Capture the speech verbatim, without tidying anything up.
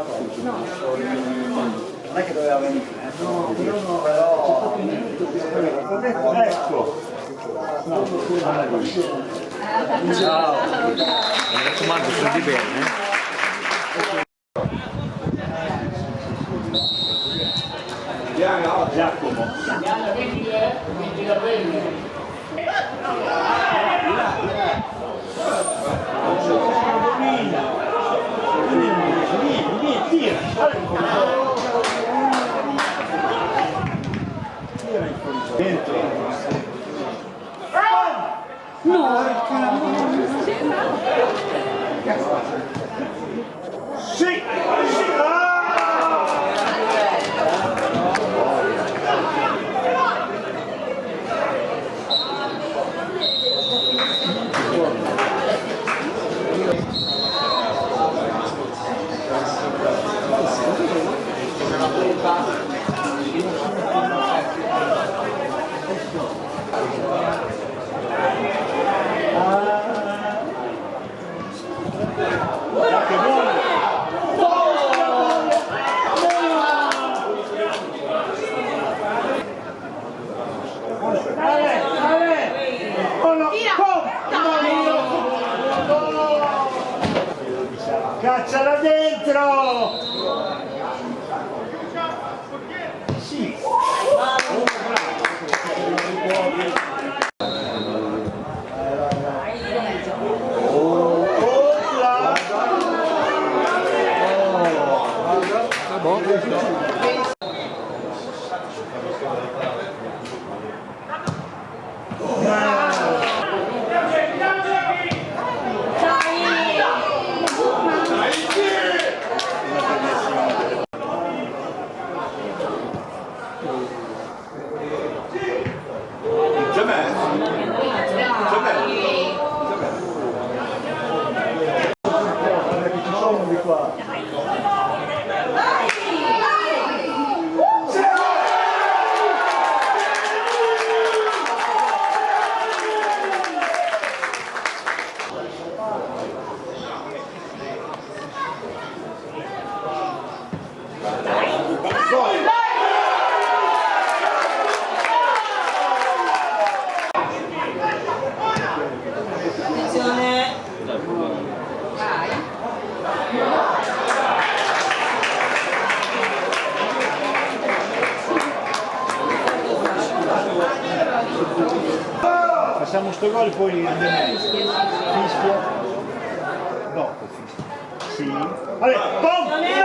Non è che doveva venire, eh. No, però, però, ecco. No, ciao. Mi raccomando, studi bene, eh. Giacomo. Tira, tira, tira. Dentro. No. Sì, sì. Ah! Tira! Cacciala dentro! Sì. Tá bom. Attenzione. Facciamo sto gol, poi andiamo. Fischia. Dopo fischia. Sì. Allez, pom!